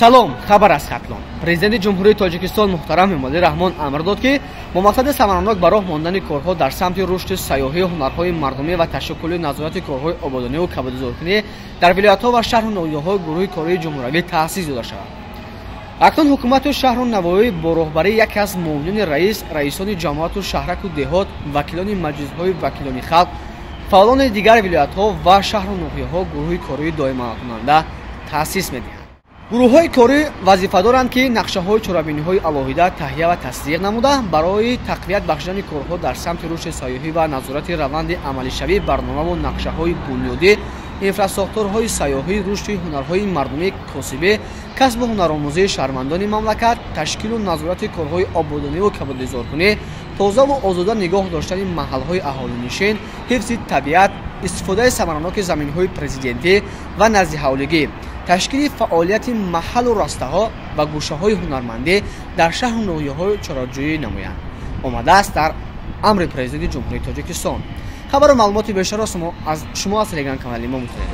Салом, хабар аз Хатлон. Президенти Ҷумҳурии Тоҷикистон муҳтарам Эмомалӣ Раҳмон амр дод, ки бо мақсади самаранок ба роҳ мондани корҳо дар самти рушди сайёҳию ҳунарҳои мардумӣ ва ташаккули назорати корҳои ободониву кабудизоркунӣ дар вилоятҳо ва шаҳру ноҳияҳо гурӯҳи кории ҷумҳуравӣ таъсис дода шавад. Акнун ҳукумату шаҳру навоӣ бо роҳбарии яке аз муовинони раис, раисони ҷамоату шаҳраку деҳот, вакилони маҷлисҳои вакилони халқ, фаъолони дигар вилоятҳо ва шаҳру ноҳияҳо гурӯҳи кории доимаамалкунанда таъсис медиҳанд. Гурӯҳҳои корӣ вазифа доранд, ки нақшаҳои чорабиниҳои алоҳида таҳия ва тасдиқ намуда, барои тақвият бахшидани корҳо дар самти рушди сайёҳӣ ва назорати раванди амалишавии барномаву нақшаҳои бунёдӣ, инфрасохторҳои сайёҳӣ, рушди ҳунарҳои мардумӣ, косибӣ, касбу ҳунаромӯзии шаҳрвандони мамлакат, ташкилу назорати корҳои ободониву кабудизоркунӣ, тозаву озода нигоҳ доштани маҳалҳои аҳолинишин, ҳифзи табиат, истифодаи самараноки заминҳои президентӣ ва наздиҳавлигӣ, ташкили фаъолияти маҳаллу растаҳо ва гӯшаҳои ҳунармандӣ дар шаҳру ноҳияҳо чораҷӯӣ намоянд. Омадааст дар амри Президенти Ҷумҳурии Тоҷикистон. Хабару маълумоти бештарро шумо аз телеграм канали мо метавонед.